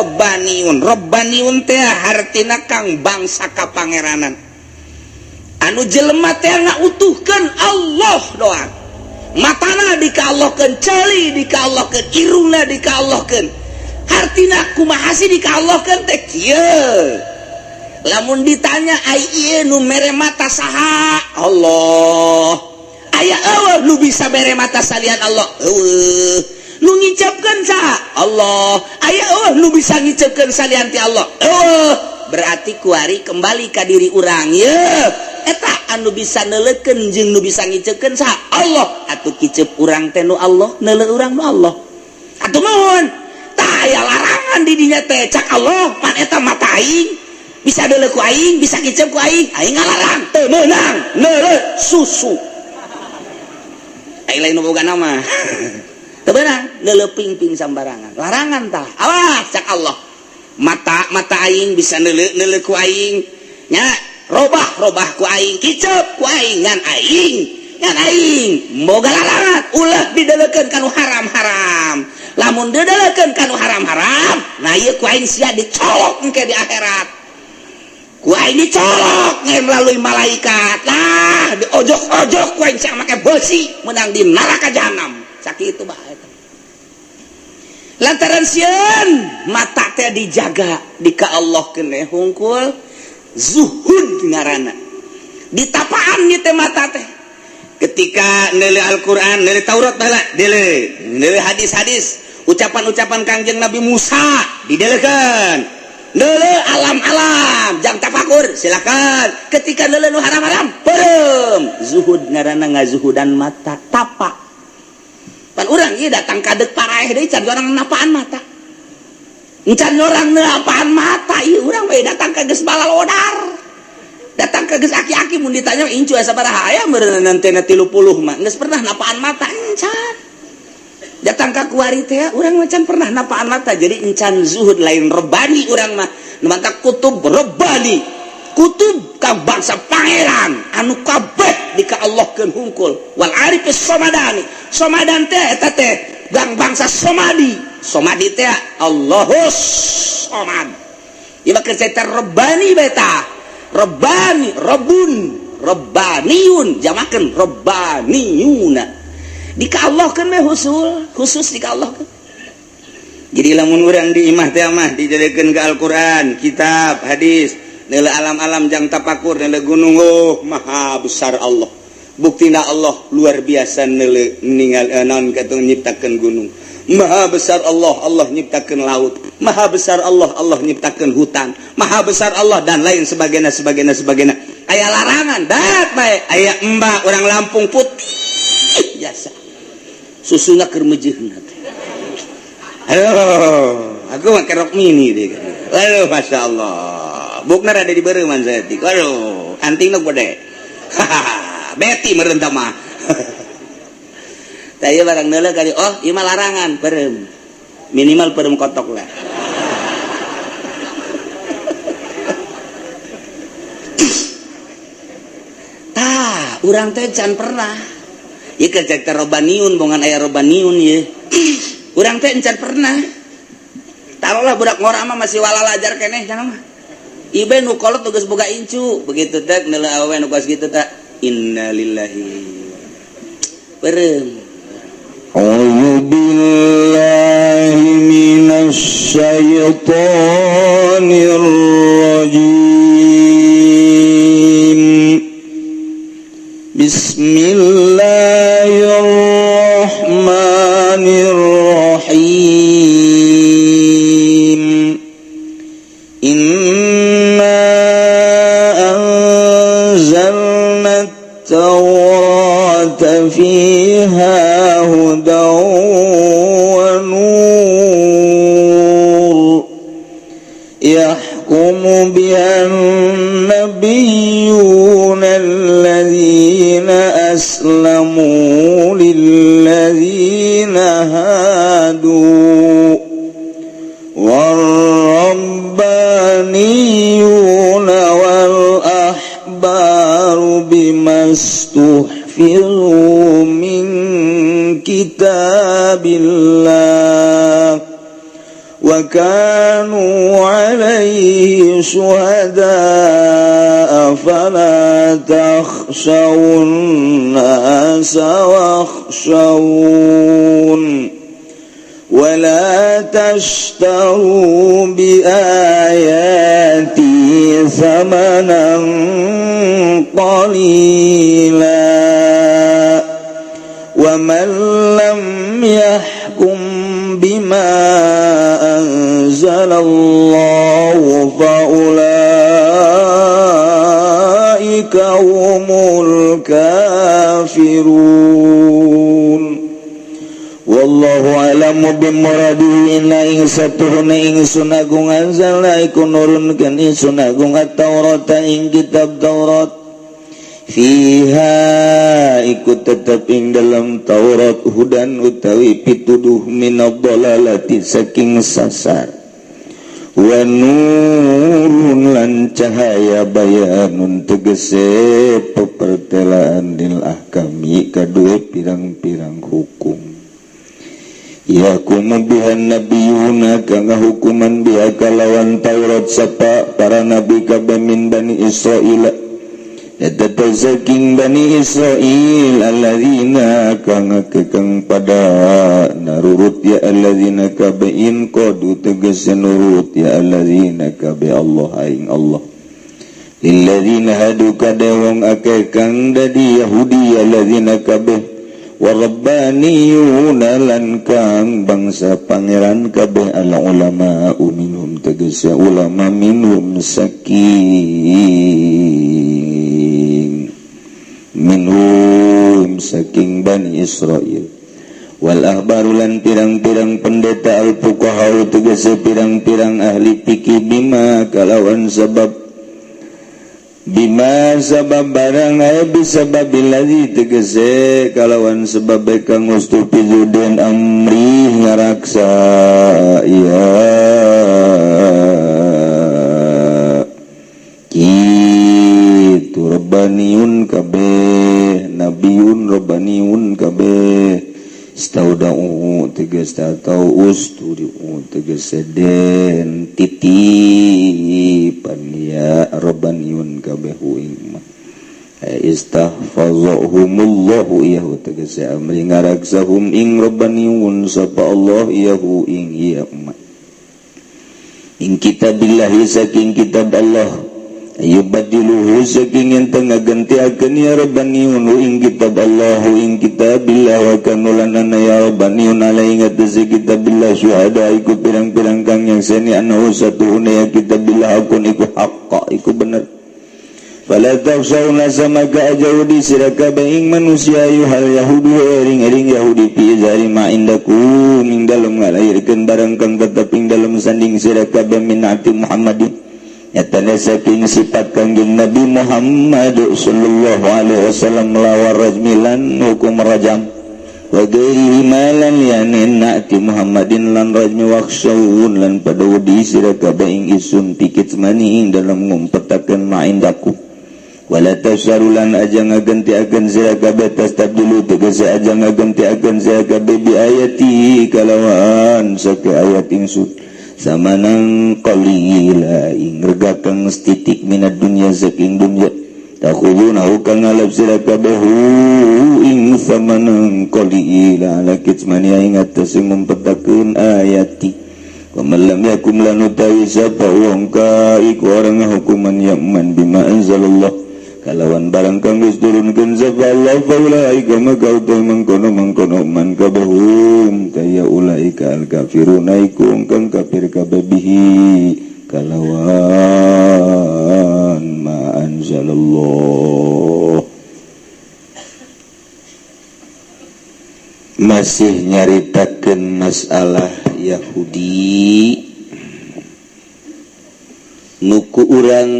Robbaniun. Robbaniun teh hartina kang bangsa kapangeranan anu jelema teh ngautuhkeun Allah doang, matana dikaallahkeun, ceuli dikaallahkeun, irungna dikaallahkeun. Hartina kumaha sih dikaallahkeun teh? Kieu, lamun ditanya, "Ai ieu nu mere mata saha?" Allah. Aya euweuh nu bisa mere mata salian Allah? Euweuh. Nu ngicepkeun saha? Allah. Aya euweuh nu bisa ngicepkeun salian ti Allah? Euweuh. Berarti kuari kembali ka diri urang ye, eta anu bisa neuleukeun jeung nu bisa ngicepkeun saha? Allah. Atuh kicep urang teh nu Allah, neuleu urang nu Allah. Atuh mohon tah, aya larangan di dinya teh. Cak Allah, "Pan eta mata aing, bisa deuleu ku aing, bisa kicep ku aing, aing ngalarang, teu meunang neuleu susu." Aing lain nu boga nama, teu meunang neuleu pingping sambarangan, larangan tah. "Awas," cak Allah, "mata mata aing bisa neuleu, neuleu ku aing nya, robah robah ku aing, kicep ku aing, ngan aing, ngan aing boga larangan, ulah dideleukeun kanu haram-haram. Lamun dideleukeun kanu haram-haram, nah ieu ku aing sia dicolok engke di akhirat, ku aing dicolok nge melalui malaikat lah, diojok-ojok ku aing sia make besi, menang di neraka jahanam." Sakitu bae. Lantaran sieun mata teh dijaga di ka Allah kene hungkul, zuhud ngaranna. Ditapaan ieu teh mata teh ketika neuleu Al-Qur'an, neuleu Taurat baheula, deuleu, neuleu hadis-hadis, ucapan-ucapan Kangjeng Nabi Musa dideleukeun, neuleu alam-alam jang tafakur silakan. Ketika neuleu nu haram-haram, peureum. Zuhud ngaranna, ngazuhudan mata, tapa. Pan urang ieu datang kadek paraeh deui, can orang napaan mata, encan orang napaan mata. Ieu urang bae datang ka geus balalodar, datang ka geus aki-aki, mun ditanya incu asa sabaraha, aya meureun teh 30 mah geus pernah napaan mata encan. Datang ka kuari teh urang mah can pernah napaan mata, jadi encan zuhud, lain robani urang mah. Nu matak kutub robani, kutub ka bangsa pangeran anu kabeh di ka Allahkeun hungkul. Wal arif somadani, somadan teh eta teh gang bangsa somadi, somadi teh Allahus somad. Ieu mah keur robbani beta, robbani, robun, robbaniyun, jamakeun robbaniyuna, di ka Allahkeun mah husul khusus di ka Allahkeun. Jadi lamun urang di imah teh mah dijadikeun ke Al-Qur'an, kitab, hadis, nilai alam-alam jang tapakur, nilai gunung, oh maha besar Allah, buktina Allah luar biasa nilai ninggal naon kata nyiptakeun gunung. Maha besar Allah, Allah nyiptakeun laut. Maha besar Allah, Allah nyiptakeun hutan. Maha besar Allah, dan lain sebagainya, sebagainya, sebagainya. Aya larangan dat bae. Aya mbak orang Lampung putih biasa, susuna keur meujeuhna. Aduh, aku mah kerok mini deh. Aduh, masya Allah, bukna rada di beureum saeutik. Aduh, anting nu gede. Beti meureun tah mah. Tah, ieu barang neuleuh kali, oh ieu mah larangan, peureum. Minimal peureum kotok lah. Tah, urang teh can pernah. Ieu keur cek teh robaniun, bongan aya robaniun ieu. Urang teh encan pernah. Taruhlah budak ngora mah masih walalajar keneh jangan mah. Ibe nu kolot tugas boga incu, begitu teh neuleuh awewe nu kos kitu teh, innalillahi. Peureum. أعوذ بالله من الشيطان الرجيم. بسم الله الرحمن الرحيم. إنا أنزلنا التوراة فيها هدى ونور يحكم بها النبيون الذين أسلموا للذين هادوا والربانيون والأحبار بما استحفظوا من كتاب الله. وكانوا عليه شهداء فلا تخشوا الناس واخشون ولا تشتروا بآياتي ثمنا قليلا ومن لم يحكم بما أنزل الله فأولئك هم الكافرون. Wallahu a'lamu bimuradihi. Inna ing satuhuna ingsun agung anzalna iku nurunkeun ingsun agung at-Taurat ing kitab Taurat, fiha iku tetep ing dalam Taurat, hudan utawi pituduh, minad dhalalati saking sasar, wa nurun lan cahaya, bayanun tegese pepertelaan, lil ahkami kadue pirang-pirang hukum, yahkumu bihan nabiyuna kang hukuman biha kalawan Taurat sapa para nabi kabeh, min Bani Israil eta saking Bani Israil, alladzina kang kang pada narurut ya alladzina kabeh, in qadu tegese nurut ya alladzina kabeh, Allah ing Allah, lilladzina hadu kada wong akeh kang dadi Yahudi alladzina kabeh, warabbaniyuna lan kang bangsa pangeran kabeh, ala ulama minhum tegese ulama, minhum saking, minhum saking Bani Israel, wal ahbaru lan pirang-pirang pendeta, al fuqaha tegese pirang-pirang ahli fikih, bima kalawan sebab, bima sabab barang aya, bisababil ladzi tegese kalawan sebab kang ustufizu den amri ngaraksa ya kitu rabbaniun kabeh, nabiyun rabbaniun kabeh, staudau tegas atau usturiu tegese den titipan ya rabbaniun kabeh ing mah, istahfazahumullahu iyahu tegese amri ngaraksahum ing rabbaniun sapa Allah iyahu ing iya mah ing kitabillahi saking kitab Allah, yubadiluhu saking yen ngagentiakeun ya rabbaniun ing kitab Allah ing kitabillah, wa kanu lan ana ya rabbaniun alai ing atase kitabillah syuhada iku pirang-pirang kang nyakseni annahu satuhuna ya kitabillah akun iku haqqa iku bener. Fala takhshawna maka aja wedi sira kabeh ing manusia, ayyuhal yahudu ering-ering Yahudi, fi zari ma indakum ing dalem ngalahirkeun barang kang tetep ing dalem sanding sira kabeh, min ati Muhammadin nyatana saking sifat Kangjeng Nabi Muhammad sallallahu alaihi wasallam, lawan rajmilan hukum rajam, wa ghairihi malan yani na'ti Muhammadin lan rajmi, wakhshawun lan pada wedi sira kabeh ing isun pikit mani ing dalam ngumpetakeun ma indaku, wala tasyaru lan aja ngagentiakeun sira kabeh, tastabdilu tegese aja ngagentiakeun sira kabeh, bi ayati kalawan sake ayat ingsun, samanang qalila ing rega kang setitik, minad dunya saking dunya, takhudunahu kang ngalap sira kabeh ing samanang qalila, ala kitmani ing atase ngumpetakeun ayati. Wa man lam yakum lan utawi sapa wong ka iku orang hukuman yaman bima anzalallah kalawan barang kang geus turunkeun sapa Allah, faulaika maka utawi mangkono-mangkono man kabehum kaya ulaika al kafiruna iku kang kafir kabeh, bihi kalawan ma anzalallah. Masih nyaritakeun masalah Yahudi nuku urang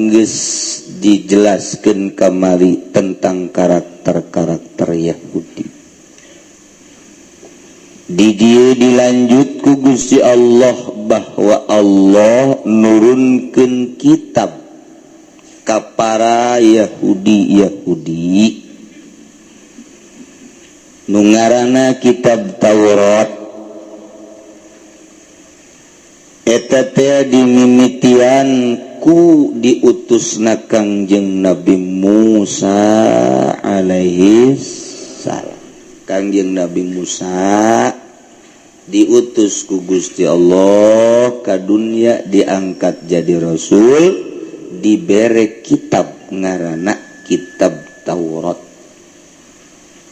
geus dijelaskan kamari tentang karakter-karakter Yahudi. Di dieu dilanjut ku Gusti Allah bahwa Allah nurunkeun kitab ka para Yahudi-Yahudi nu ngaranna kitab Taurat. Dimimitian ku diutusna Kangjeng Nabi Musa alaihi salam. Kangjeng Nabi Musa diutus ku Gusti Allah ka dunia, diangkat jadi rasul, dibere kitab ngaranna kitab Taurat.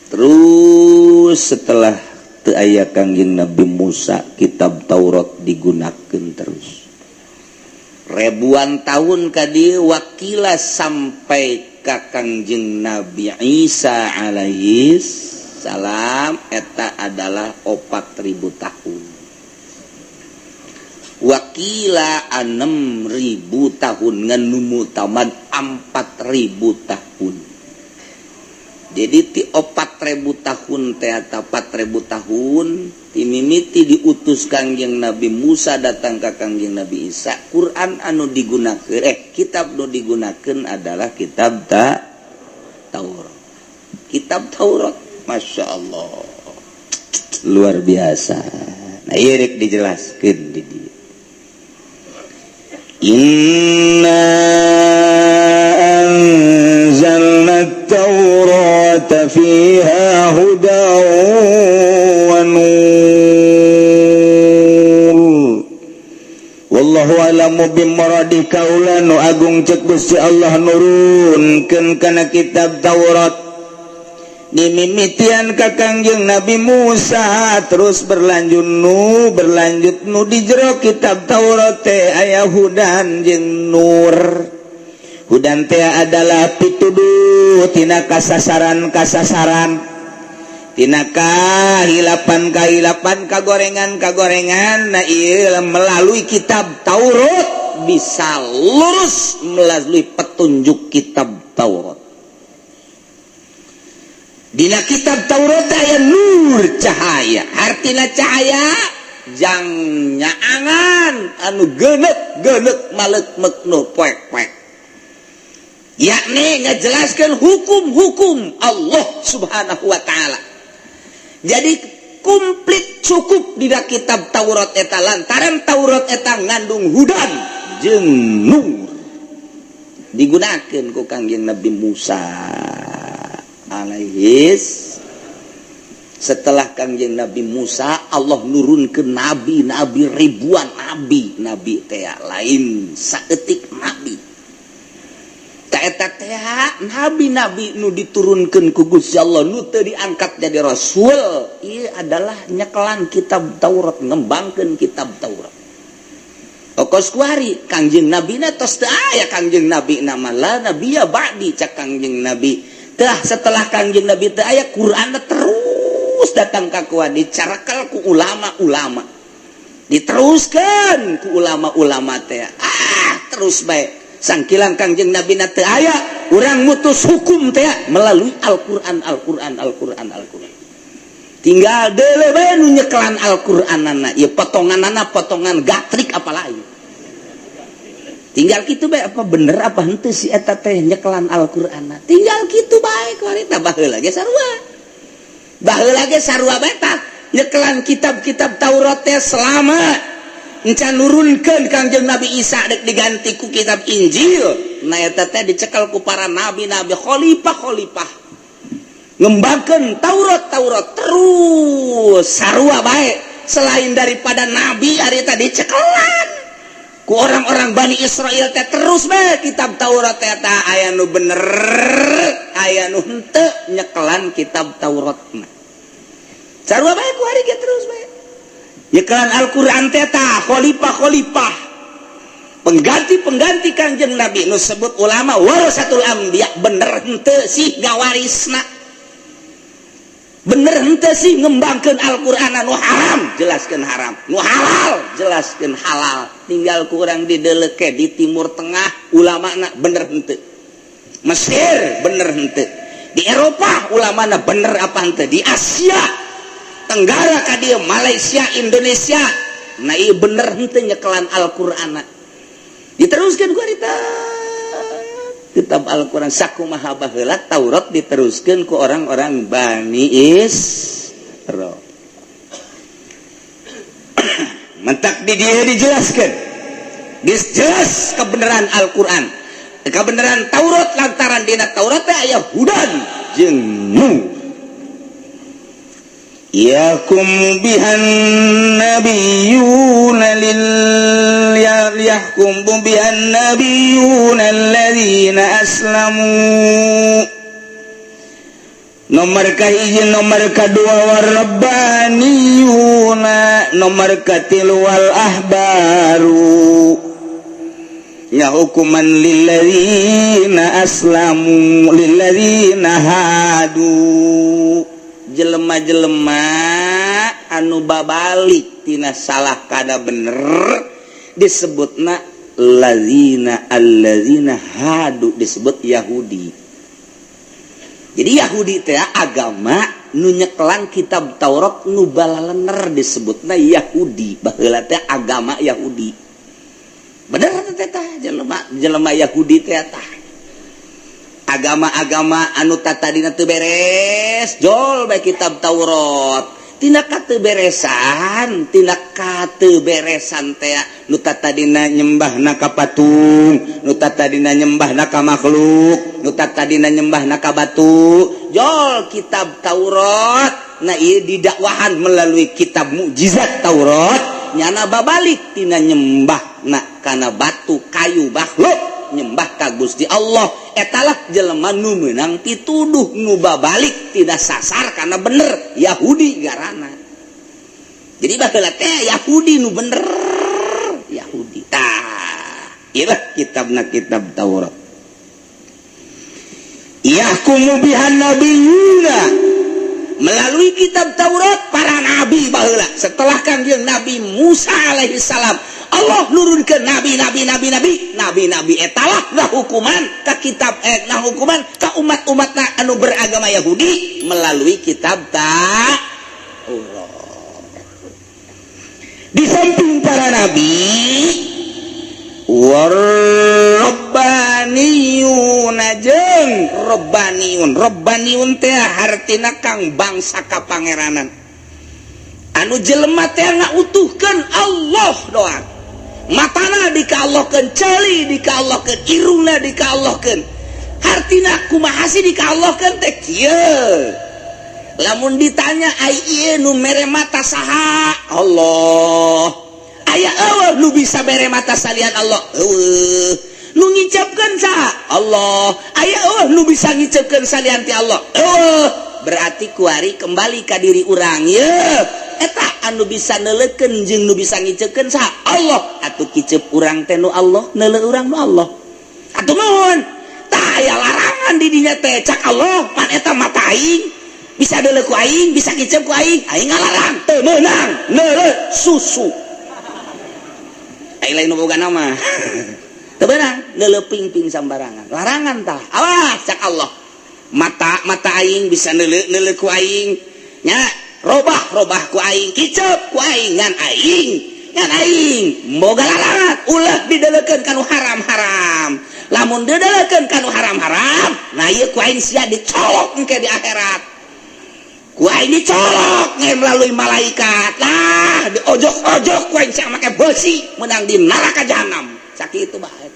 Terus setelah teu aya Kangjeng Nabi Musa, kitab Taurat digunakan terus ribuan tahun kadi wakila sampai ka Kangjeng Nabi Isa alaihi salam. Eta adalah 4000 tahun, wakila 6000 tahun, ngan nu muktamad 4000 tahun. Jadi ti 4000 tahun teh, 4000 tahun timimiti diutus Kangjeng Nabi Musa datang ke Kangjeng Nabi Isa, Quran anu digunakan, kitab nu digunakan adalah kitab Taurat. Kitab Taurat, Masya Allah, luar biasa. Nah, ieu dijelaskan di dieu. إنا أنزلنا التوراة فيها هدى ونور والله أعلم بمراده. Kaula nu agung, cek Gusti Allah, nurunkeun kana kitab Taurat dimimitian ka Kangjeng Nabi Musa, terus berlanjut nu di jero kitab Taurat teh aya hudan jeung nur. Hudan teh adalah pituduh tina kasasaran kasasaran, tina kahilapan kahilapan, kagorengan kagorengan. Nah, ieu melalui kitab Taurat bisa lurus, melalui petunjuk kitab Taurat. Dina kitab Taurat aya nur, cahaya. Artina cahaya jang nyaangan anu genek genek malek mekno poek poek, yakni ngejelaskan hukum-hukum Allah Subhanahu wa Ta'ala. Jadi komplit, cukup di kitab Taurat eta, lantaran Taurat eta ngandung hudan jeung nur, digunakan ku Kangjeng Nabi Musa alaihis. Setelah Kangjeng Nabi Musa, Allah nurun ke nabi-nabi, ribuan nabi. Nabi teh lain saeutik nabi. Eta teh nabi-nabi nu diturunkan ku Gusti Allah, nu teu diangkat jadi rasul, ieu adalah nyekelan kitab Taurat, ngembangkeun kitab Taurat. Okos kuari Kangjeng Nabi na tos teu aya. Kangjeng Nabi nama لا نبي بعدي cak Kangjeng Nabi. Tah, setelah Kangjeng Nabi teu aya, Quran terus datang ka kuat, dicarakal ku ulama-ulama, diteruskan ku ulama-ulama teh. Ah, terus baik sangkilang Kangjeng Nabi na teu aya, urang mutus hukum teh melalui Al-Qur'an, Al-Qur'an, Al-Qur'an, Al-Qur'an. Tinggal deuleu bae nu nyekelan Al-Qur'anana ieu, potonganana potongan gatrik apalagi. Tinggal kitu bae, apa bener apa henteu si eta teh nyekelan Al-Qur'an, tinggal kitu bae. Kuari tah baheula ge sarua, baheula ge sarua bae. Tah, nyekelan kitab-kitab Taurat teh selama encan nurunkeun Kangjeng Nabi Isa dek diganti ku kitab Injil. Nah, eta teh dicekal ku para nabi-nabi, khalifah-khalifah, ngembangkeun Taurat. Taurat terus sarua bae. Selain daripada nabi hari tadi, cekalan ku orang-orang Bani Israel teh terus bae kitab Taurat teh. Tah, aya nu bener, aya nu henteu nyekelan kitab Taurat mah. Sarua bae ku hari ge, terus bae nyekelan Al-Qur'an teh. Tah, khalifah-khalifah, pengganti-pengganti Kangjeng Nabi, nu sebut ulama warasatul anbiya, bener henteu sih gawarisna? Bener henteu sih ngembangkeun Al-Qur'an? Nu haram jelaskeun haram, nu halal jelaskeun halal. Tinggal kurang dideleke di Timur Tengah ulama na bener henteu, Mesir bener henteu, di Eropa ulama na bener apa henteu, di Asia Tenggara ka dieu, Malaysia, Indonesia. Nah, ieu bener henteu nyekelan Al-Qur'an? Diteruskan ku harita kitab Al-Qur'an. Sakumaha baheula Taurat diteruskan ku orang-orang Bani Israel. Mentak di dia dijelaskan. Geus jelas kebenaran Al-Qur'an, kebenaran Taurat, lantaran dina Taurat teh aya hudan jeung nur. Yahkum bihan nabiyuna lil yahkum bihan nabiyuna alladzina aslamu. Nomor kahiji, nomor kedua warabbaniyuna, nomor katilu wal ahbaru. Ya hukuman lilladzina aslamu lilladzina hadu, jelema-jelema anu babalik tina salah kada bener disebutna lazina alladzina hadu, disebut Yahudi. Jadi Yahudi teh agama nu nyekelan kitab Taurat nu balalener disebutna Yahudi. Baheula teh agama Yahudi bener teh. Tah, jelema jelema Yahudi teh, tah agama-agama anu tadina teu beres, jol bae kitab Taurat. Tina kateberesan, tina kateberesan teh, nu tadina nyembahna ka patung, nu tadina nyembahna ka makhluk, nu tadina nyembahna ka batu, jol kitab Taurat. Nah, ieu didakwahan melalui kitab mukjizat Taurat, nyana babalik tina nyembahna kana batu, kayu, makhluk, nyembah ka Gusti Allah. Etalah jelema nu meunang pituduh, nu babalik tidak sasar karena bener, Yahudi garana. Jadi baheula teh Yahudi nu bener Yahudi. Tah, ieu kitabna kitab Taurat. Yahkumu bihan nabiyuna, melalui kitab Taurat para nabi baheula. Setelah Kangjeng Nabi Musa alaihi salam, Allah nurunkeun nabi, nabi, nabi, nabi, nabi, nabi. Etalah hukuman ka kitab nah hukuman ka umat-umat anu beragama Yahudi melalui kitab Taurat. Di samping para nabi, warabbaniyuna jeung robbaniyun. Robbaniyun teh hartina kang bangsa kapangeranan, anu jelema teh ngautuhkeun Allah doang. Matana dikaallahkeun, ceuli dikaallahkeun, irungna dikaallahkeun. Hartina kumaha sih dikaallahkeun teh? Kieu, lamun ditanya, "Ai ieu nu mere mata saha?" "Allah." Aya euweuh nu bisa mere mata salian Allah? "Euweuh." Nu ngiceupeun saha? "Allah." Aya euweuh nu bisa ngiceupeun salian ti Allah? "Euweuh." Berarti kuari kembali ka diri urang ye. Eta anu bisa neuleukeun jeung nu bisa ngiceukeun saha? Allah. Atuh kiceup urang teh nu Allah, neuleu urang nu Allah. Atuh nuhun tah, aya larangan di dinya teh. Cak Allah, "Pan eta mata aing, bisa deuleu ku aing, bisa kiceup ku aing, aing ngalarang, teu meunang neuleu susu." Aing lain nu boga nama, teu meunang neuleu pingping sambarangan, larangan tah. "Awas," cak Allah, "mata mata aing bisa neuleu, neuleu ku aing nya, robah robah ku aing, kiceup ku aing, ngan aing, ngan aing boga larangan, ulah dideulekeun kanu haram-haram. Lamun dideulekeun kanu haram-haram, nah ieu ku aing sia dicolok engke di akhirat. Ku aing dicolok nge melalui malaikat lah, diojok-ojok ku aing sia make besi, menang di neraka jahanam." Sakitu bae.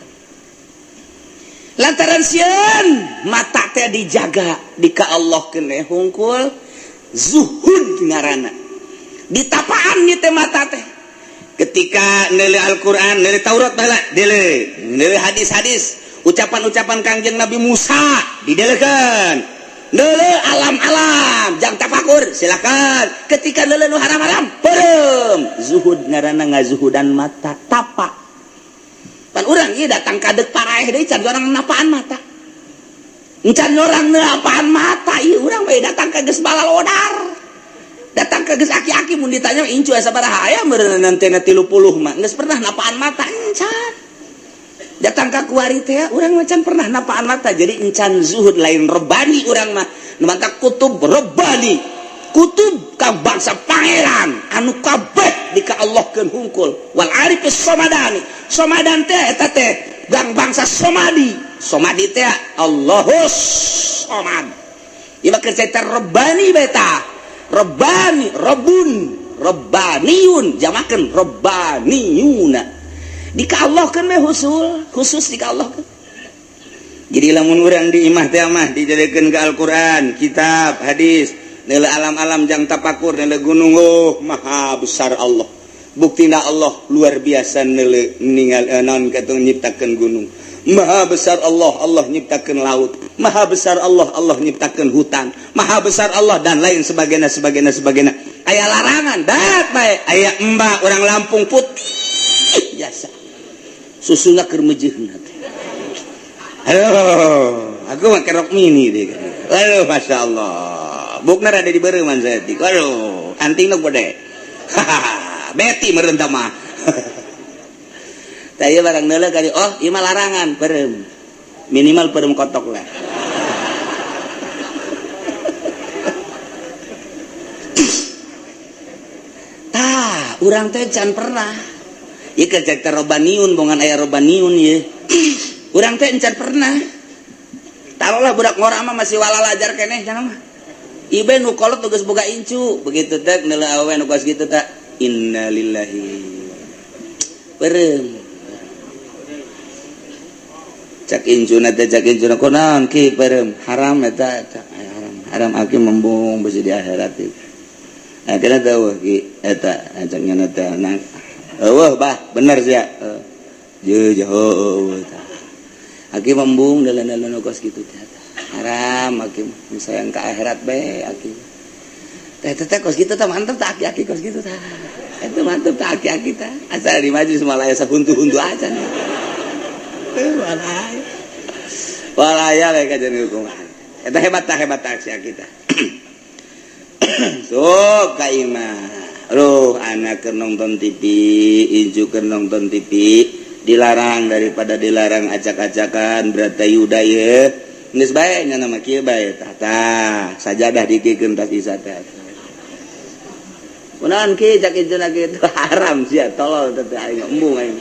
Lantaran sieun mata teh dijaga di ka Allah keneh hungkul, zuhud ngaranna. Ditapaan ieu teh mata teh. Ketika neuleu Al-Qur'an, neuleu Taurat baheula, deuleu neuleu hadis-hadis, ucapan-ucapan Kangjeng Nabi Musa dideulekeun, neuleu alam-alam jang tafakur silakan. Ketika neuleu nu haram-haram, peureum. Zuhud ngaranna, ngazuhudan mata, tapa. Pan urang ieu datang kadek paraeh deui, can orang napaan mata, encan orang napaan mata. Ieu urang we datang ka geus balalodar, datang ke geus aki-aki. Mun ditanya, "Incu sabaraha aya?" Meureun nanti 30 mah geus pernah napaan mata encan. Datang ka kuari teh urang macan pernah napaan mata. Jadi encan zuhud, lain robani urang mah. Nu matak kutub robani, kutub ka bangsa pangeran anu kabeh di ka Allahkeun hungkul. Wal arifis somadani, somadan teh eta teh gang bangsa somadi. Somadi teh Allahus somad. Ieu mah keur cerita robbani beta, robbani, robbun, robbaniyun, jamakeun robbaniyuna. Di ka Allah kan we husul, khusus di ka Allah kan. Jadi lamun urang di imah teh mah dijadikeun ke Al-Qur'an, kitab, hadis, nilai alam-alam jang tapakur, nilai gunung, oh maha besar Allah. Buktina Allah luar biasa nilai ninggal naon kata nyiptakeun gunung. Maha besar Allah, Allah nyiptakeun laut. Maha besar Allah, Allah nyiptakeun hutan. Maha besar Allah dan lain sebagainya sebagainya sebagainya. Aya larangan, dat bae. Aya mbak orang Lampung putih biasa. Susuna keur meujeuhna teh. Aduh, aku mah kerok mini deh. Aduh, masya Allah. Bukna rada dibereuman saeutik. Aduh, antingna gede. Hahaha, beti meureun tah mah. Tah ieu barang neuleuh kali, oh, ieu mah larangan, peureum. Minimal peureum kotok lah. Tah, urang teh can pernah. Ieu keur cek teh robaniun, bongan aya robaniun ieu. Urang teh encan pernah. Taruhlah budak ngora mah masih walalajar keneh jangan mah. Ibe nu kolot geus boga incu, begitu teh neuleuh awewe nu kos kitu teh innalillahi. Peureum. Cak incuna teh cak incuna kunaon ki peureum haram eta eta haram haram aki membung besi di akhirat itu. Akhirnya tahu ki eta cak nyana teh nah eueuh bah bener sia. Jeuh jauh eta. Aki membung dalan-dalan kos kitu teh haram aki sayang ka akhirat bae aki. Teh teh kos kitu teh mantep tah aki-aki kos kitu tah. Eta mantep tah aki-aki tah. Asal di majelis malah aya sahuntu-huntu aja. Walaya. Walaya we kajian hukuman. Eta hebat tah hebat tah sia kita. Sok ka imah. Aduh, anak keur nonton TV, incu keur nonton TV, dilarang daripada dilarang acak-acakan Bratayuda ye. Geus bae nya nama kieu bae tah tah sajadah dikikeun tas isa teh. Kunaon ki cak incuna kitu haram sia tolol teh aing embung aing.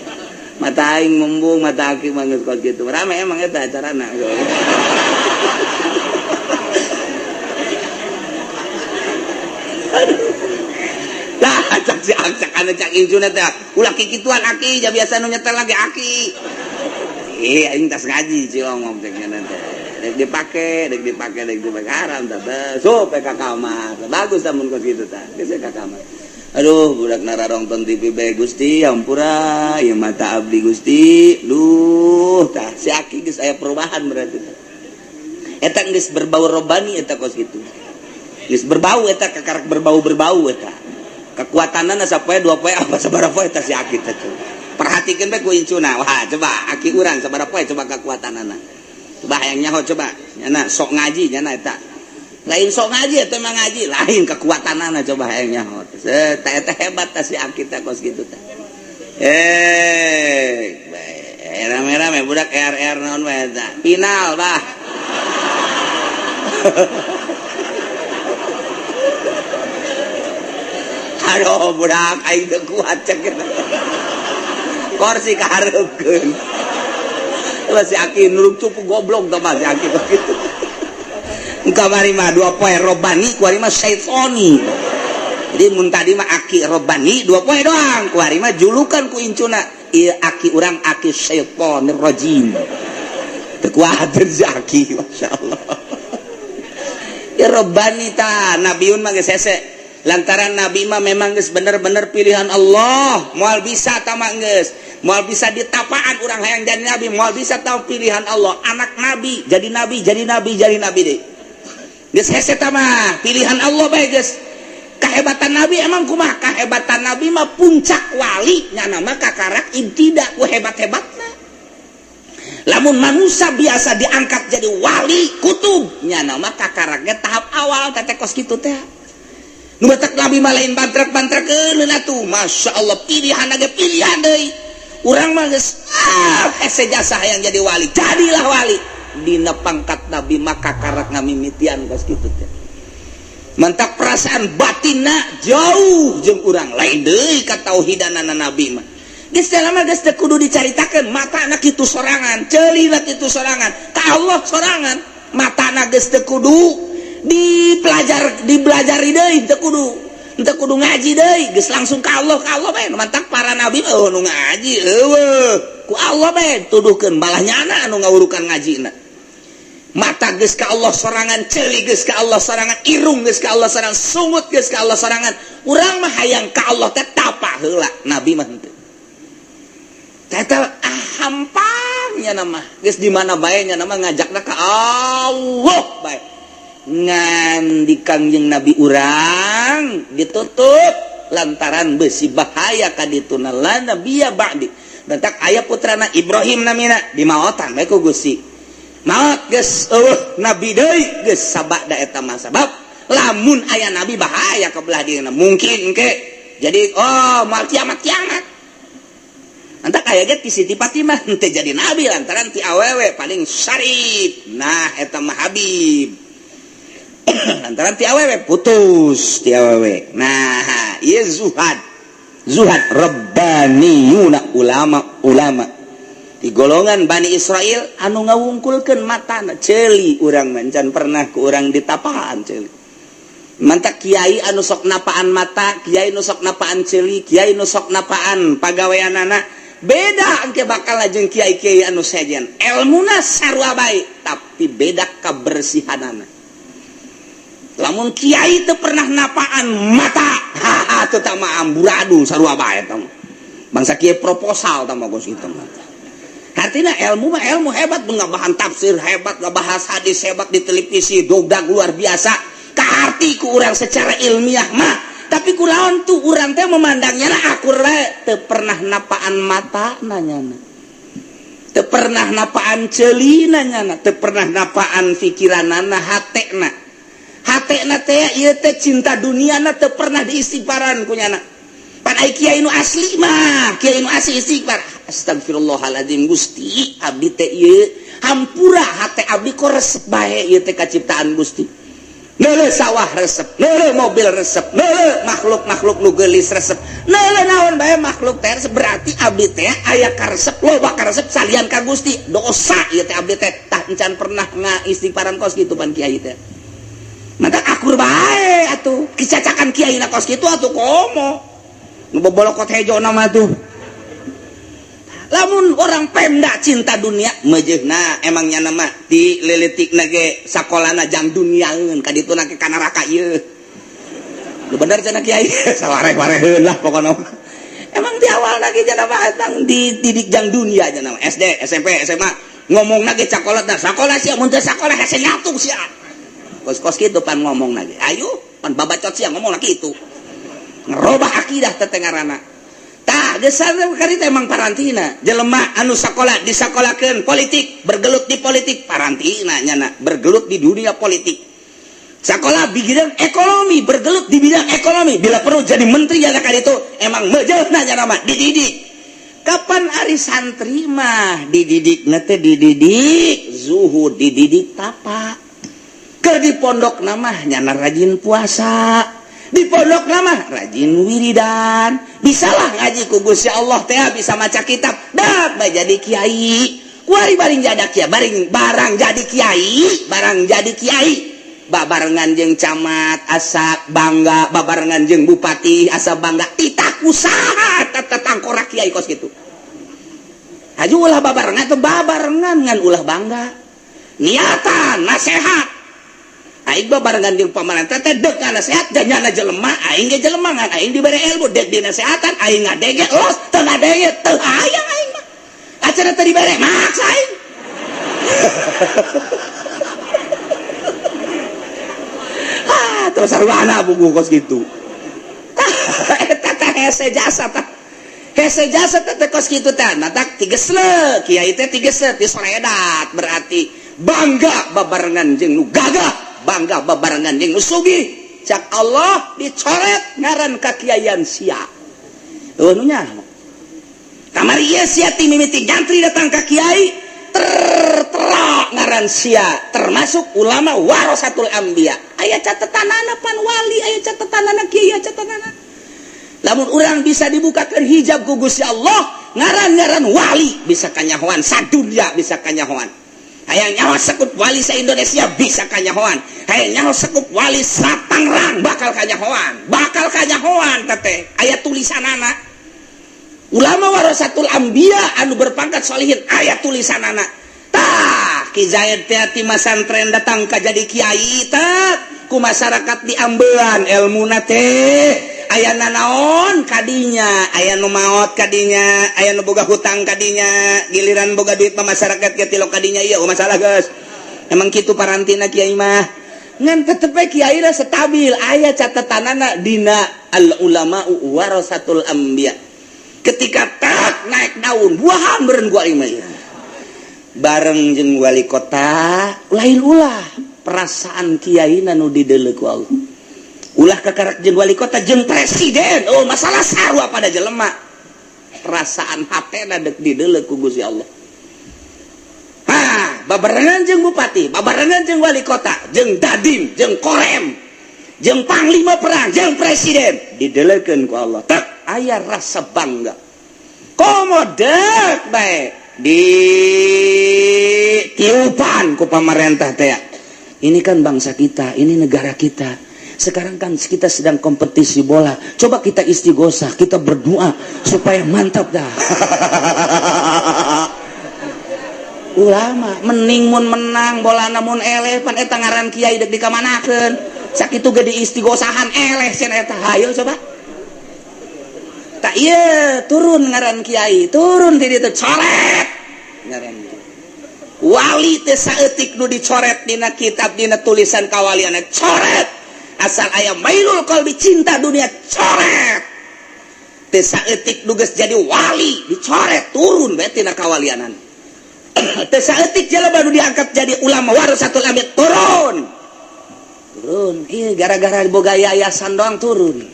Mata aing membung, mata aki mah geus kos kitu. Rame emang eta acarana. Lah cak si cak anu cak incuna teh ulah kikituan aki, ja biasa nu nyetel lagi aki. Eh aing tas ngaji cilongong cek nya teh. Dek dipake, dek dipake, dek dipake haram tah. Sok ka kamar. Bagus tah mun kos kitu tah. Geus ka kamar. Aduh, budak nararongton TV bae Gusti, ampura, ieu mata abdi Gusti. Duh, tah si aki geus aya perubahan berarti. Eta geus berbau robani eta kos kitu. Geus berbau eta kakarak berbau-berbau eta. Kekuatanna sapoe dua poe apa sabaraha poe eta si aki teh. Perhatikeun bae ku incuna. Wah, coba aki urang sabaraha poe coba kekuatanana. Coba hayang nyaho coba. Nyana sok ngaji nyana eta. Lain sok ngaji atau emang ngaji lain kekuatanana coba hayang nyaho. Eta hebat tah si aki teh kos kitu teh. Rame-rame budak RR naon wae eta. Final bah. Aduh budak aing teu kuat cek eta. Kursi kahareupkeun. Lah si aki nuruk cupu goblok tah mah si aki kitu. Kamari mah dua poe robani, kuari mah syaitoni. Jadi mun tadi mah aki robani dua poe doang, kuari mah julukan ku incuna. Ieu aki urang aki syaitonir rajim. Teu kuatir si aki, masyaallah. Ya robani ta, nabiun mah geus hese. Lantaran nabi mah memang geus bener-bener pilihan Allah, moal bisa ta mah geus. Moal bisa ditapaan urang hayang jadi nabi, moal bisa tahu pilihan Allah. Anak nabi, jadi nabi, jadi nabi, jadi nabi deui. Geus hese ta mah pilihan Allah bae geus. Kahebatan nabi emang kumaha? Kahebatan nabi mah puncak wali nyana mah kakarak ibtida ku hebat-hebatna. Lamun manusia biasa diangkat jadi wali kutub nyana mah kakaraknya tahap awal teh kos kitu teh. Nu batak nabi mah lain bantrak-bantrakkeun atuh. Masya Allah pilihan ge pilihan deui. Urang mah geus hese jasa hayang jadi wali, jadilah wali. Dina pangkat nabi maka karak ngamimitian kos kitu teh. Mantak perasaan batinna jauh jeung urang lain deui katauhidanana nabi mah. Geus teh lama geus teu kudu dicaritakeun, matana kitu sorangan, ceulina kitu sorangan, ka Allah sorangan, matana geus teu kudu dipelajari deui teu kudu. Henteu kudu ngaji deui, geus langsung ka Allah, ka Allah bae. Mantak para nabi mah eueuh nu ngaji, eueuh. Ku Allah bae tuduhkeun, malah nyana anu ngawurukan ngajina. Mata geus ka Allah sorangan, ceuli geus ka Allah sorangan, irung geus ka Allah sorangan, sungut geus ka Allah sorangan. Urang mah hayang ka Allah teh tapa heula, nabi mah henteu. Eta ah hampangnya nama geus di mana bae nya nama ngajakna ka Allah bae. Ngan di Kangjeng Nabi urang ditutup lantaran besi bahaya ka dituna la nabiyya ba'di. Bentak aya putrana Ibrahim namina dimaotan bae ku Gusti. Maot geus eueuh nabi deui geus sabada eta mah, sabab lamun aya nabi bahaya ka belah dieuna mungkin ke. Jadi oh moal kiamat-kiamat. Antak aya ge ti Siti Fatimah henteu jadi nabi lantaran ti awewe paling syarif. Nah eta mah Habib. Lantaran ti awewe putus ti awewe. Nah ieu zuhad. Zuhad rabbaniyuna, ulama-ulama di golongan Bani Israel anu ngawungkulkeun matana ceuli. Urang mah can pernah ku urang ditapaan ceuli. Mantak kiai anu sok napaan mata, kiai nu sok napaan ceuli, kiai nu sok napaan pagaweanana beda engke bakal jeung kiai-kiai anu sejen. Elmuna sarua bae, tapi beda kabersihanana. Lamun kiai teu pernah napaan mata, haha teu tah mah amburadul sarua bae tah. Bangsa kiai proposal tah mah kos kitu mah. Artinya ilmu mah ilmu hebat, bahan tafsir hebat, bahas hadis hebat di televisi, dogdag luar biasa. Kaarti ku urang secara ilmiah mah, tapi kulaon tuh urang teh memandangnya lah akur bae, teu pernah napaan mata nanyana, teu pernah napaan ceuli nanyana, teu pernah napaan pikiranana, hatena. Hatena teh ieu teh cinta duniana teu pernah diistighfaran ku nyana. Pan ai kiai nu asli mah, kiai nu asli istighfar. Astagfirullahaladzim, Gusti, abdi teh ieu hampura hate abdi kok resep bae ieu teh kaciptaan Gusti. Neuleuh sawah resep, neuleuh mobil resep, neuleuh makhluk-makhluk nu geulis resep, neuleuh naon bae makhluk teh resep, berarti abdi teh aya karesep, loba karesep salian ka Gusti. Dosa ieu teh abdi teh, tah encan pernah ngaistighfaran kos kitu pan kiai teh. Maka akur bae atuh, kicacakan kiai na kos kitu atuh komo. Nu bobolokot hejo nama tuh. Lamun orang Pemda cinta dunia mejehna emangnya nama di leletik ge sakolana jang duniaeun ka dituna ke ka neraka ieu. Lu bener cenah kiai, sawareh-wareheun lah pokona. Emang di awal lagi cenah mah tang dididik jang dunia cenah SD, SMP, SMA ngomongna ge cakolot sakola sia mun teu sakola hese nyatu sia. Kos-kos kitu pan ngomongna ge. Ayo pan babacot sia ngomongna kitu. Ngerobah akidah teh ngaranna. Tah geus karita emang parantina jelema anu sakola disakolakeun politik, bergelut di politik parantina nyana bergelut di dunia politik. Sakola di bidang ekonomi, bergelut di bidang ekonomi, bila perlu jadi menteri ya kali itu emang mejeuhna nyana mah dididik. Kapan ari santri mah dididik teh dididik zuhud, dididik tapa. Keur di pondok nama nyana rajin puasa, di pondok nama rajin wiridan, bisalah ngaji ku Gusti Allah teh, bisa maca kitab, dak bae jadi kiai. Kuari baring jadi kiai, baring barang jadi kiai, barang jadi kiai, babarengan jeung camat asa bangga, babarengan jeung bupati asa bangga, titah usaha tangkorak kiai kos kitu. Haju ulah babarengan atau babarengan ngan ulah bangga, niatan nasehat. Aing babarengan jeung pamarentah teh deuk nasehat dan nyana jelema, aing ge jelema ngan aing dibere ilmu deuk dinasehatan aing ngadege los teu ngadege teu hayang aing mah. Acara teu dibere maksa aing. Ah, terus sarwana buku kos kitu. Eta teh hese jasa tah. Hese jasa teh kos kitu teh. Matak tigesle, kiai teh tigesle ti soredat berarti bangga babarengan jeung nu gagah, bangga babarengan jeung nu sugih. Cak Allah dicoret ngaran kakiaian sia. Eueuh nu nyaho. Kamari ieu sia ti mimiti nyantri datang ka kiai tertera ngaran sia termasuk ulama warasatul anbiya. Aya catetanana pan wali, aya catetanana kiai, aya catetanana. Lamun urang bisa dibukakeun hijab ku Gusti Allah, ngaran-ngaran wali bisa kanyahoan sadunya, bisa kanyahoan. Hayang nyaho sekup wali sa Indonesia bisa kanyahoan. Hayang nyaho sekup wali sa Tangerang bakal kanyahoan, bakal kanyahoan teh aya tulisanana. Ulama warasatul anbiya anu berpangkat solihin aya tulisanana. Tah, Ki Zaid teh ti masantren datang ka jadi kiai, tah ku masyarakat diambean ilmuna teh. Aya nanaon kadinya, aya nu maot kadinya, aya nu boga hutang kadinya, giliran boga duit mah masyarakat ge tilok kadinya. Ieu masalah, geus emang kitu parantina kiai mah. Ngan tetep we kiai lah stabil, aya catatanana dina al ulama warasatul anbiya. Ketika tak naik daun buahan beureun gua mah bareng jeung wali kota lain. Ulah perasaan kiai nu dideuleu ku Allah, ulah kakarak jeung wali kota jeung presiden. Oh, masalah sarua pada jelema, perasaan hatena dek dideuleu ku Gusti Allah. Ha, babarengan jeung bupati, babarengan jeung wali kota, jeung dadim, jeung korem, jeung panglima perang, jeung presiden, dideleukeun ku Allah. Tak aya rasa bangga, komo dek bae di tiupan ku pamarentah teh. Ini kan bangsa kita, ini negara kita. Sekarang kan kita sedang kompetisi bola, coba kita istighosah, kita berdoa supaya mantap dah. Ulama mening mun menang bola, namun eleh pan eta ngaran kiai dek dikamanakeun. Sakitu ge diistighosahan eleh cenah eta. Hayo coba tak iya turun ngaran kiai, turun di ditu, coret ngaran wali teh. Saeutik nu dicoret dina kitab, dina tulisan kawalianna, coret. Asal aya mailul qalbi, cinta dunia, coret. Teh saeutik nu geus jadi wali dicoret, turun bae tina kawalianan. Teh saeutik jelema nu diangkat jadi ulama warasatul anbiya turun, turun. Iya, gara-gara boga yayasan doang turun.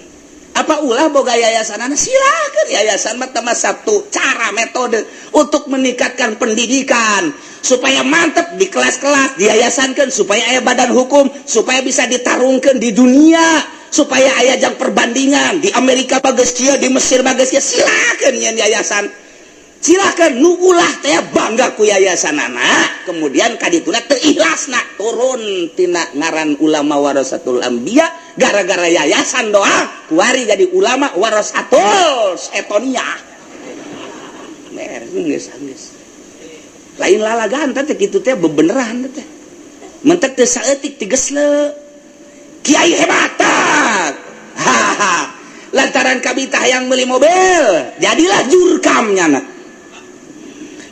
Apa ulah boga yayasan? Silakan, yayasan mah mah satu cara, metode untuk meningkatkan pendidikan supaya mantep di kelas-kelas. Diyayasankan supaya aya badan hukum, supaya bisa ditarungkan di dunia, supaya aya jang perbandingan di Amerika bagus kieu, di Mesir bagus kieu. Silakan nyen yayasan, silakan. Nu ulah teh bangga ku yayasan anak, kemudian kadituna teu ikhlasna, turun tina ngaran ulama warasatul anbiya gara-gara yayasan doang. Kuari jadi ulama warasatul setonia. Geus geus lain lalagan teh kitu teh, bebeneran teh. Mentek teu saeutik tigesle kiai hebat. Haha, lantaran kabita yang beli mobil, jadilah jurkam nyana,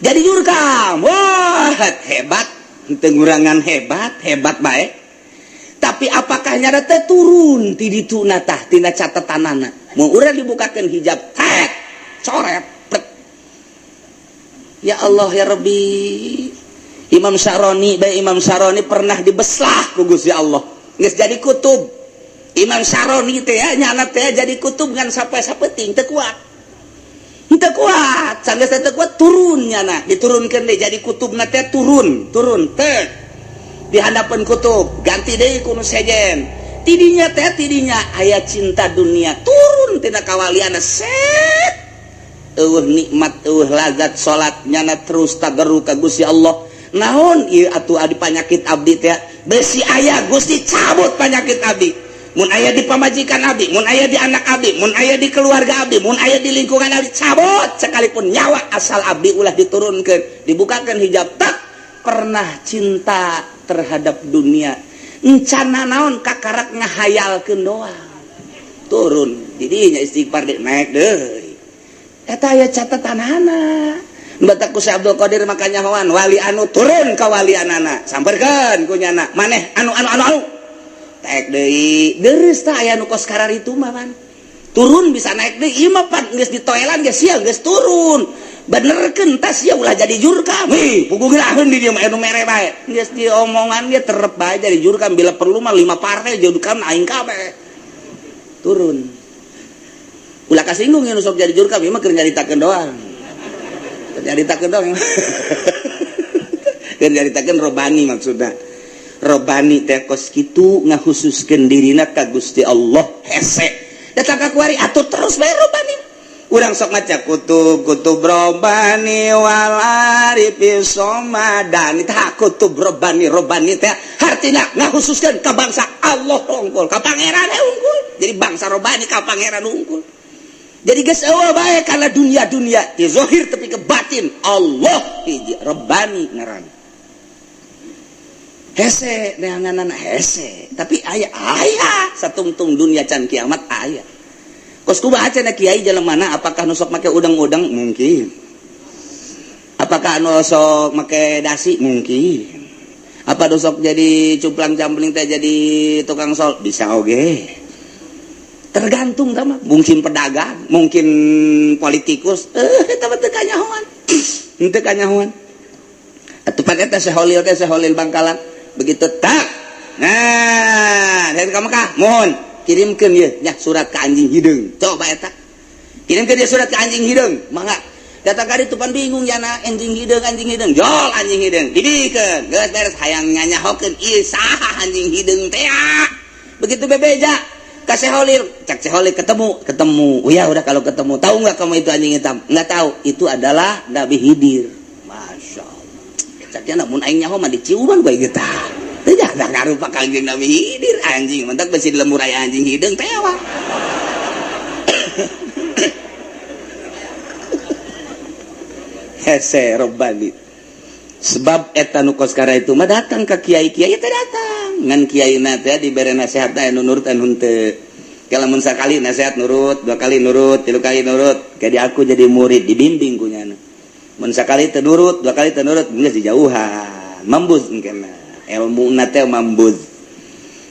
jadi jurkam. Wah, hebat, tengurangan hebat, hebat baik. Tapi apakah nyana teh turun ti dituna tah tina catatanana? Mun urang dibukakeun hijab tek, coret pret. Ya Allah ya Rabbi. Imam Syaroni bae, Imam Syaroni pernah dibeslah ku Gusti Allah, geus jadi kutub Imam Syaroni teh ya. Nyana teh jadi kutub ngan sampai sapeting teu kuat, teu kuat. Sanggeus teu kuat, turun nyana, diturunkeun deh jadi kutubna teh. Turun, turun teh di hadapan kutub, ganti deui ku nu sejen. Tidinya teh, tidinya aya cinta dunia, turun tina kawaliana set. Eueuh nikmat, eueuh lazat salat nyana, terus tadarru ka Gusti Allah. Naon ieu atuh adi panyakit abdi teh? Besi aya, Gusti, cabut panyakit abdi. Mun aya di pamajikan abdi, mun aya di anak abdi, mun aya di keluarga abdi, mun aya di lingkungan abdi, cabut sekalipun nyawa, asal abdi ulah diturunkan. Dibukakan hijab, tak pernah cinta terhadap dunia. Encana naon, kakarak ngahayalkeun doang, turun. Didinya istighfar deh, naik deh. Eta aya catatanana. Batak ku Abdul Qadir makanya hoan wali anu turun ka wali anana, samperkeun ku nyana maneh anu anu anu anu tek deui deres. Tah, aya nu kos itu mah pan turun bisa naik deui. Ieu mah pan geus ditoelan geus sia, geus turun, benerkeun tas sia, ulah jadi jurkam. Wih, puguh geraheun di dieu mah anu mere bae, geus diomongan ge terep bae jadi jurkam. Bila perlu mah lima partai jurkam aing kabeh turun. Ulah kasinggung nu sok jadi jurkam, ieu mah keur nyaritakeun doang, keur nyaritakeun doang, keur nyaritakeun robani. Maksudna robani teh kos kitu, ngakhususkeun dirina ka Gusti Allah. Hese datang ka kuari atuh, terus bae robani. Urang sok maca kutub kutub robbani wal arifi somadani. Tah kutub robbani robbani teh hartina ngakhususkeun ka bangsa Allah unggul, ka pangeran unggul. Jadi bangsa robbani ka pangeran unggul. Jadi geus eueuh bae kana dunia-dunia ti zahir tapi ke batin Allah hiji robbani ngaran. Hese neanganana hese, tapi aya aya satungtung dunia can kiamat aya. Kos kumaha cenah kiai jalan mana, apakah nu sok make udang-udang? Mungkin. Apakah nu sok make dasi? Mungkin. Apa nu sok jadi cuplang-campling teh jadi tukang sol? Bisa oge. Tergantung tah mah. Mungkin pedagang, mungkin politikus, eta mah teu kanyahoan. Henteu kanyahoan. Atuh pan eta Seholil teh Seholil Bangkalan. Begitu tak. Nah, dari ka Mekah, mohon kirimkan ya, ya surat ke anjing hideung. Coba eta. Kirimkan dia surat ke anjing hideung. Mangga. Datang ka ditu pan bingung jana anjing hideung, anjing hideung. Jol anjing hideung. Dibikeun. Geus beres hayang nyanyahokeun ieu saha anjing hideung teh. Begitu bebeja ka Seholil, cak Seholil ketemu, ketemu. Oh ya udah kalau ketemu, tahu nggak kamu itu anjing hitam? Nggak tahu. Itu adalah Nabi Khidir. Masya Allah. Caknya namun aing nyaho mah diciuman bae kita. Tidak ngarupa Kangjeng Nabi Khidir anjing, mentak besi di lembur aya anjing hideung teh wa. Hese robbani. Sebab eta nu kos kara itu mah datang ka kiai-kiai teh datang. Ngan kiaina teh dibere nasihat teh anu nurut anu henteu. Lamun sakali nasihat nurut, dua kali nurut, tilu kali nurut, jadi aku jadi murid dibimbing ku nyana. Mun sakali teu nurut, dua kali teu nurut, geus dijauhan. Mambuz engkena. Ilmu nate mambuz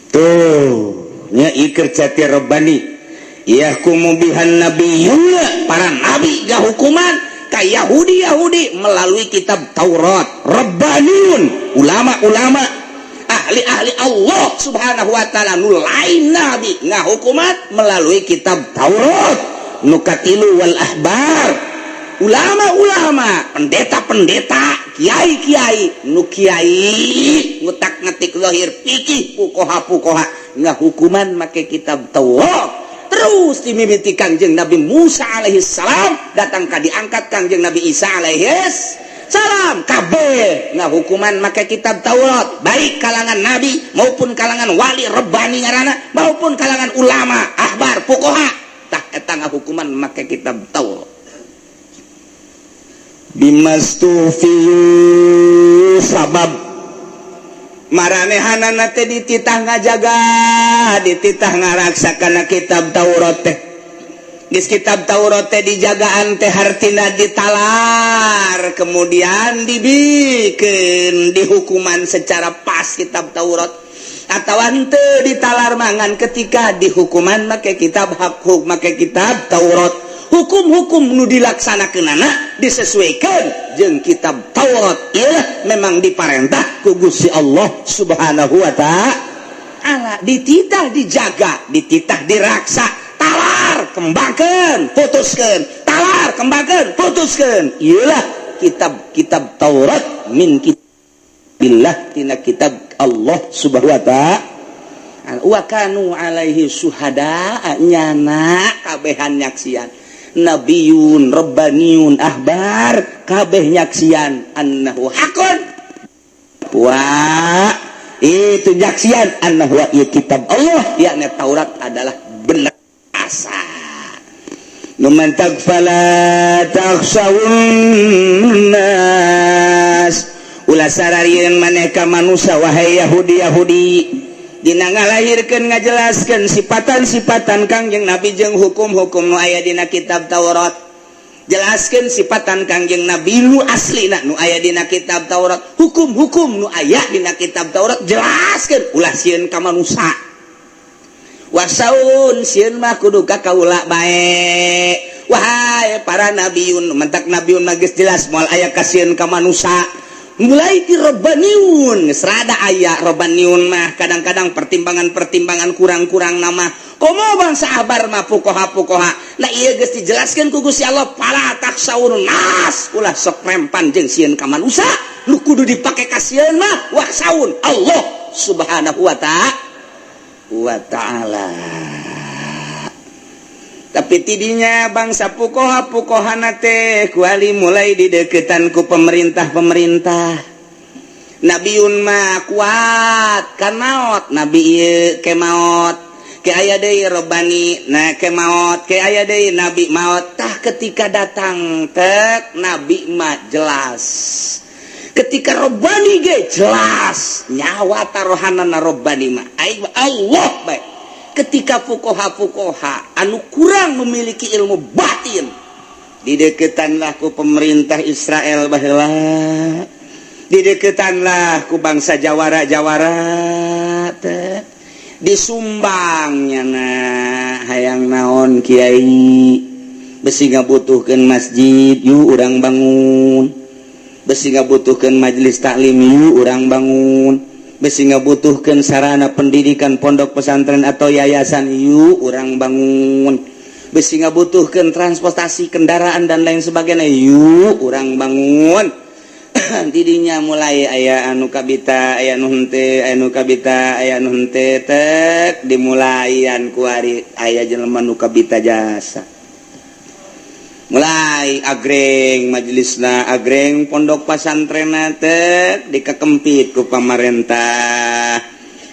tuh nya iker cati robbani yahkumu bihan nabiyuna, para nabi gahukuman ka Yahudi Yahudi melalui kitab Taurat. Rabbaniun, ulama-ulama ahli-ahli Allah subhanahu wa ta'ala nu lain nabi ngahukuman melalui kitab Taurat. Nukatilu wal ahbar, ulama-ulama, pendeta-pendeta, kiai-kiai, nu kiai ngutak ngetik zahir fikih fuqaha-fuqaha ngahukuman make kitab Taurat. Terus dimimiti Kangjeng Nabi Musa alaihi salam, datang ka diangkat Kangjeng Nabi Isa alaihi salam, kabeh ngahukuman make kitab Taurat, baik kalangan nabi maupun kalangan wali rabbani ngaranna maupun kalangan ulama, ahbar, fuqaha, tah eta ngahukuman make kitab Taurat. Bimastufiyu sabab maranehanana teh dititah ngajaga, dititah ngaraksa kana kitab Taurat teh. Geus kitab Taurat teh dijagaan teh hartina ditalar, kemudian dibikeun dihukuman secara pas kitab Taurat. Atawa henteu ditalar mangan ketika dihukuman make kitab hak make kitab Taurat. Hukum-hukum nu dilaksanakeunana disesuaikan jeung kitab Taurat. Ieu memang diparentah ku Gusti Allah Subhanahu wa ta'ala. Dititah dijaga, dititah diraksa, talar kembangkeun, putuskeun, talar kembangkeun, putuskeun. Ieulah kitab-kitab Taurat min kitabillah tina kitab Allah Subhanahu wa ta'ala. Wa kanu alaihi syuhada, nyana kabehan nyaksian. Nabiyun, Rabbaniyun, ahbar, kabeh nyaksian annahu hakun. Wah, itu nyaksian annahu ya kitab Allah, yakni Taurat adalah benar asa. Numan tagfala takhshawun nas. Ulah sararieun maneh ka manusa wahai Yahudi Yahudi. Dina ngalahirkeun ngajelaskeun sifatan-sifatan Kangjeng Nabi jeung hukum-hukum nu aya dina kitab Taurat. Jelaskeun sifatan Kangjeng Nabi nu aslina nu aya dina kitab Taurat, hukum-hukum nu aya dina kitab Taurat jelaskeun ulah sieun ka manusa. Wasaun sieun mah kudu ka kaula bae. Wahai para nabiyun, mentak nabiyun mah geus jelas moal aya kasieun ka manusa. Mulai di robbaniun serada aya robbaniun mah kadang-kadang pertimbangan-pertimbangan kurang-kurang nama komo bangsa abar mah fuqaha-fuqaha. Nah ieu geus dijelaskeun ku Gusti Allah fala takhsawun nas, ulah sok rempan jeung sieun ka manusa, nu kudu dipake ka sieun mah wakhsaun Allah Subhanahu wa ta'ala. Tapi tidinya bangsa fuqoha fuqohana teh kuali mulai dideketan ku pemerintah-pemerintah. Nabiun mah kuat kan maot, nabi ieu ke maot, ke aya deui robani, nah ke maot, ke aya deui nabi maot. Tah, ketika datang tek nabi mah jelas, ketika robani ge jelas, nyawa taruhanana robani mah aing Allah baik. Ketika fuqoha fuqoha anu kurang memiliki ilmu batin dideketanlah ku pemerintah Israel baheula, dideketanlah ku bangsa jawara jawara teh, disumbangnya. Nah, hayang naon, Kiai? Besi ngabutuhkeun masjid, yuk urang bangun. Besi ngabutuhkeun majelis taklim, yuk urang bangun. Besi ngabutuhkeun sarana pendidikan, pondok pesantren atau yayasan, yuk urang bangun. Besi ngabutuhkeun transportasi, kendaraan, dan lain sebagainya, yuk urang bangun. Tidinya mulai aya anu kabita, aya nu henteu, aya nu kabita, aya nu henteu. Tek dimulaian kuari aya jelema nu kabita jasa, mulai agreng majelisna, agreng pondok pasantrenna, tek dikekempit ku pamarentah.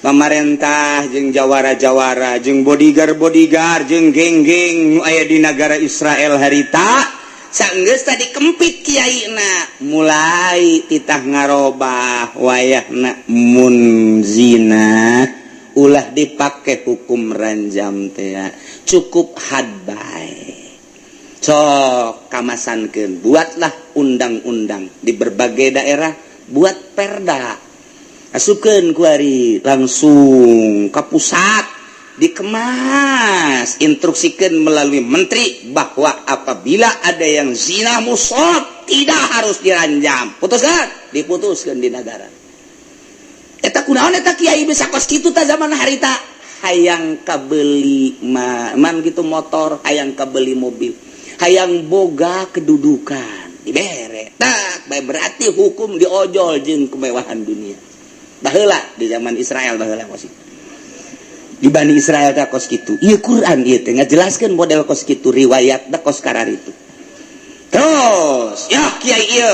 Pamarentah jeung jawara-jawara jeung bodyguard bodyguard jeung geng-geng nu aya di negara Israel harita. Sanggeus tadi kempit kiaina, mulai titah ngarobah wayahna, mun zina ulah dipake hukum ranjam teh, cukup had bae. Sok kamasankeun, buatlah undang-undang di berbagai daerah, buat perda, asupkeun kuari langsung ke pusat, dikemas, instruksikan melalui menteri bahwa apabila ada yang zina muhshon tidak harus diranjam. Putuskan, diputuskan di negara eta. Kunaon eta kiai bisa kos kitu ta zaman harita? Hayang kabeli man gitu motor, hayang kabeli mobil, hayang boga kedudukan, dibere tak berarti hukum diojol jeung kemewahan dunia. Baheula di zaman Israel, baheula kos di Bani Israel teh kos kitu. Ieu Quran ieu teh ngajelaskeun model kos kitu, riwayat da kos karar itu. Terus ya kiai ieu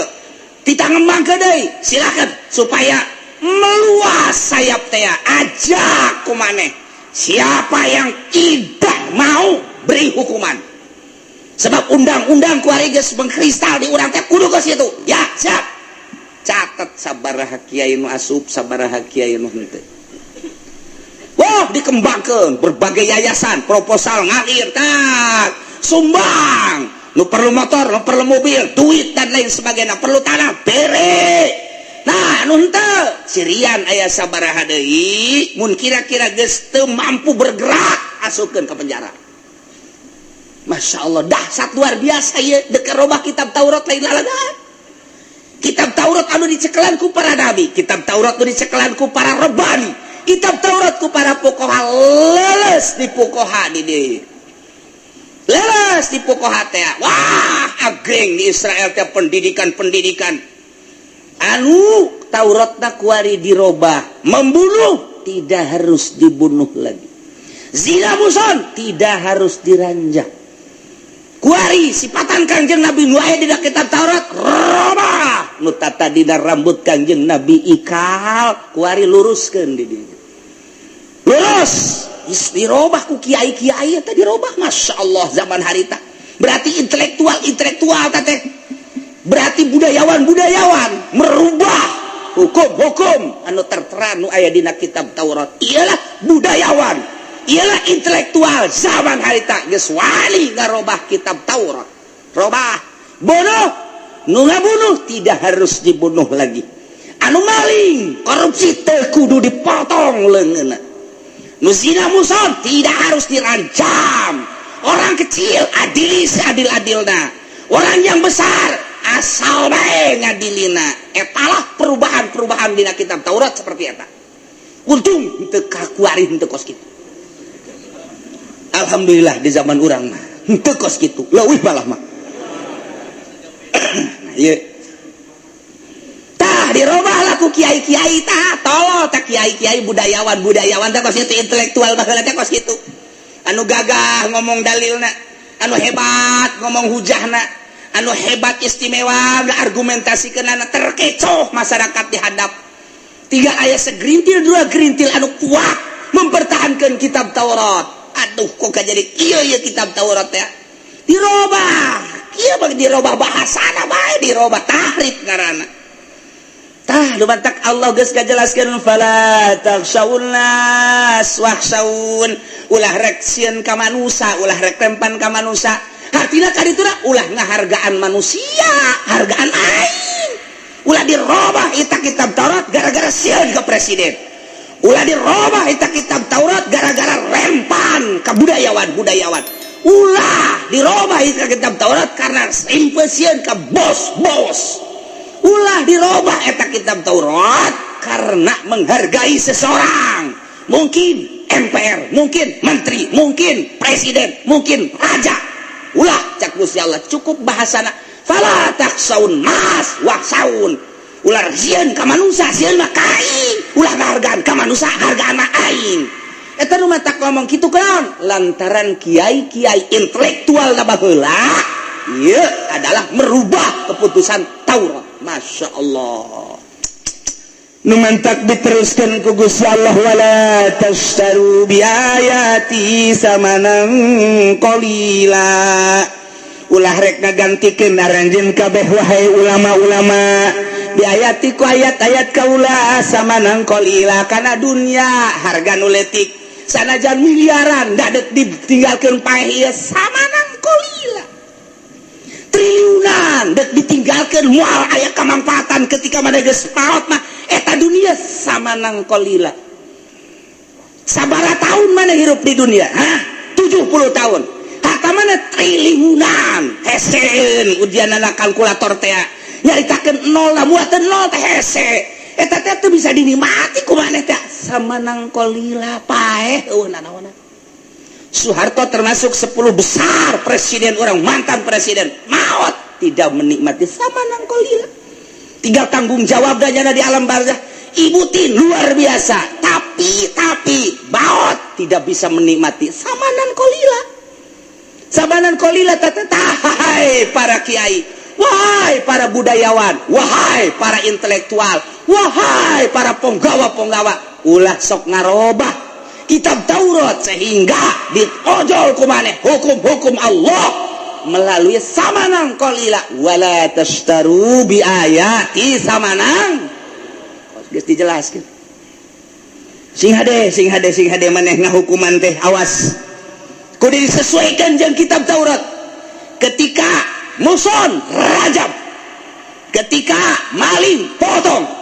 titah ngembangkeun deui, silakan, supaya meluas sayap teh, ajak ku maneh, siapa yang tidak mau beri hukuman, sebab undang-undang kuari geus mengkristal di urang teh kudu kos kitu. Ya siap, catat sabaraha kiai nu asup, sabaraha kiai nu henteu. Wah, dikembangkan berbagai yayasan, proposal ngalir, tak sumbang, nu perlu motor, nu perlu mobil, duit, dan lain sebagainya, perlu tanah, bere. Nah, nu henteu sirian aya sabaraha deui, mun kira-kira geus teu mampu bergerak, asupkeun ke penjara. Masya Allah, dahsyat, luar biasa ya. Dek robah kitab Taurat lain lalagan. Kitab Taurat anu dicekelan ku para nabi, kitab Taurat anu dicekelan ku para robani, kitab Taurat ku para fuqoha, leles di fuqoha di dieu, leles di fuqoha teh. Wah, agreng di Israel teh pendidikan-pendidikan anu Tauratna kuari dirobah, membunuh tidak harus dibunuh lagi, zina muhshon tidak harus diranjam. Kuari sifatan Kangjeng Nabi nu aya dina kitab Taurat robah, nu tadina rambut Kangjeng Nabi ikal, kuari luruskeun di dinya, lurus. Dirobah ku kiai-kiai eta, dirobah. Masya Allah, zaman harita berarti intelektual intelektual teh, berarti budayawan budayawan merubah hukum-hukum anu tertera nu aya dina kitab Taurat. Iyalah budayawan, ialah intelektual zaman harita geus wali ngarobah kitab Taurat. Robah, bunuh, nu ngabunuh tidak harus dibunuh lagi, anu maling korupsi teu kudu dipotong leungeunna, nu zina muhshon tidak harus dirancam, orang kecil adili seadil-adilna, orang yang besar asal bae ngadilina. Etalah perubahan-perubahan dina kitab Taurat seperti eta. Untung teu kakuari henteu kos kitu. Alhamdulillah di zaman urang mah henteu kos kitu, leuwih malah mah. Nah, ieu tah dirobah lah ku kiai-kiai. Tah, tolol tah kiai-kiai, budayawan budayawan teh kos kitu, intelektual baheula teh kos kitu, anu gagah ngomong dalilna. Anu hebat ngomong hujahna, anu hebat istimewa argumentasi kenana, terkecoh masyarakat dihadap. Tiga aya segerintil dua gerintil anu kuat mempertahankan kitab Taurat. Aduh, kok gak jadi iya iya kitab Taurat ya dirobah, iya bagi dirobah bahasana bae, dirobah, tahrif ngaranna. Tah, nu matak Allah geus ngajelaskeun, fala takhsyawun nas wakhsyawun, ulah rek sieun ka manusa, ulah rek rempan ka manusa. Hartina kadituna ulah ngahargaan manusia, hargaan aing. Ulah dirobah eta kitab Taurat gara-gara sieun ke presiden, ulah dirobah eta kitab Taurat gara-gara rempan ke budayawan-budayawan, ulah dirobah eta kitab Taurat karena sieun ke bos-bos, ulah dirobah eta kitab Taurat karena menghargai seseorang, mungkin MPR, mungkin menteri, mungkin presiden, mungkin raja. Ulah. Cak Gusti Allah cukup bahasana fala takhsyawun nas wakhsyawun, ulah sieun ka manusia, sieun mah ka aing, ulah ngahargaan ka manusia, hargaan mah aing. Eta nu matak ngomong kitu kan lantaran kiai-kiai intelektual na baheula ieu adalah merubah keputusan Taurat. Masya Allah. Nu mantak diteruskan ku Gusti Allah, wala tashtaru biayati samanan qalila, ulah rek ngagantikeun aranjeun kabeh, wahai ulama-ulama, biayati ku ayat-ayat kaula, samanan qalila, kana dunya harga nu letik. Sanajan miliaran dadek ditinggalkeun paeh ieu samanan qalila. Triliunan dek ditinggalkeun moal aya kamanfaatan ketika mana geus maot mah, eta dunia samanan qalila. Sabara tahun mana hirup di dunia? Hah? 70 tahun. Harta mana triliunan, hese ujian anak kalkulator teh nyaritakeun nol lah, muatan nol teh hese. Eta teh teu bisa dinikmati ku maneh teh, samanang qalila, paeh eueuh nanaonan. Soeharto termasuk 10 besar presiden orang, mantan presiden, maut tidak menikmati samanang qalila. Tinggal tanggung jawab dan di alam barzah. Ibu Tin luar biasa, tapi baot tidak bisa menikmati samanan qalila, samanan qalila. Hai para kiai, wahai para budayawan, wahai para intelektual, wahai para penggawa-penggawa, ulah sok ngarobah kitab Taurat sehingga diojol ku maneh hukum-hukum Allah melalui samanang qalila. Wala tashtaru bi ayati samanang, geus dijelaskeun. Sing hade, sing hade, sing hade maneh ngahukuman teh, awas, kudu disesuaikan jeung kitab Taurat. Ketika muson, rajam. Ketika maling, potong.